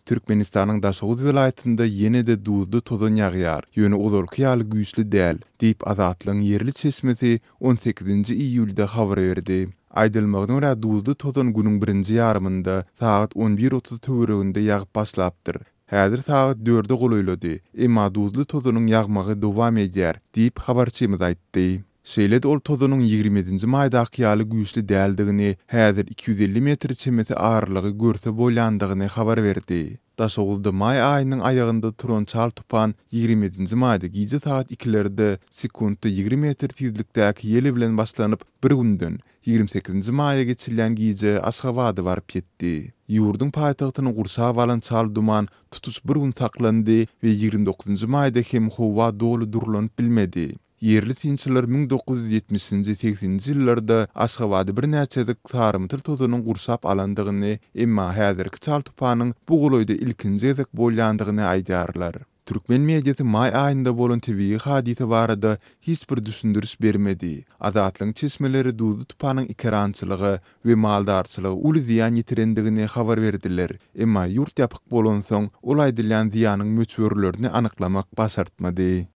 Türkmenistanyň Daşoguz welaýatynda ýene-de duzly tozan ýagýar, ýöne ozalky ýaly güýçli däl, diýip, Azatlygyň ýerli çeşmesi on sekizinji iýulda habar berdi. Aýdylmagyna görä, duzly tozan günüň birinji ýarymynda, sagat on bir 30 töwereginde ýagyp başlapdyr. Häzir sagat dörde golaýlady, emma duzly tozanyň ýagmagy dowam edýär, diýip, habarçymyz aýtdy. Şeýle-de ol tozanyň 27-nji maýdaky ýaly güýçli däldigini, häzir 250 metr çemesi aralygy görse bolýandygyny habar berdi. Daşoguzda maý aýynyň aýagynda turan çal tupan 27-nji maýda gije sagat ikilerde sekuntda 20 metr tizlikdäki ýel bilen başlanyp, bir günden, 28-nji maýa geçilýän gije Aşgabada baryp ýetdi. Ýurduň paýtagtyny gurşap alan çal duman tutuş bir gün saklandy we 29-njy maýda hem howa doly durlanyp bilmedi. Ýerli synçylar 1970-nji, 80-nji ýyllarda Aşgabady birnäçe gezek sarymtyl tozanyň gurşap alandygyny, emma häzirki çal tupanyň bu golaýda ilkinji gezek bolýandygyny aýdýarlar. Türkmen mediasy maý aýynda bolan tebigy hadysa barada hiç bir düşündiriş bermedi. Azatlygyň çeşmeleri duzly tupanyň ekerançylyga we maldarçylyga uly zyýan ýetirendigini habar berdiler. Emma ýurt ýapyk bolansoň, ol aýdylýan zyýanyň möçberlerini anyklamak başartmady.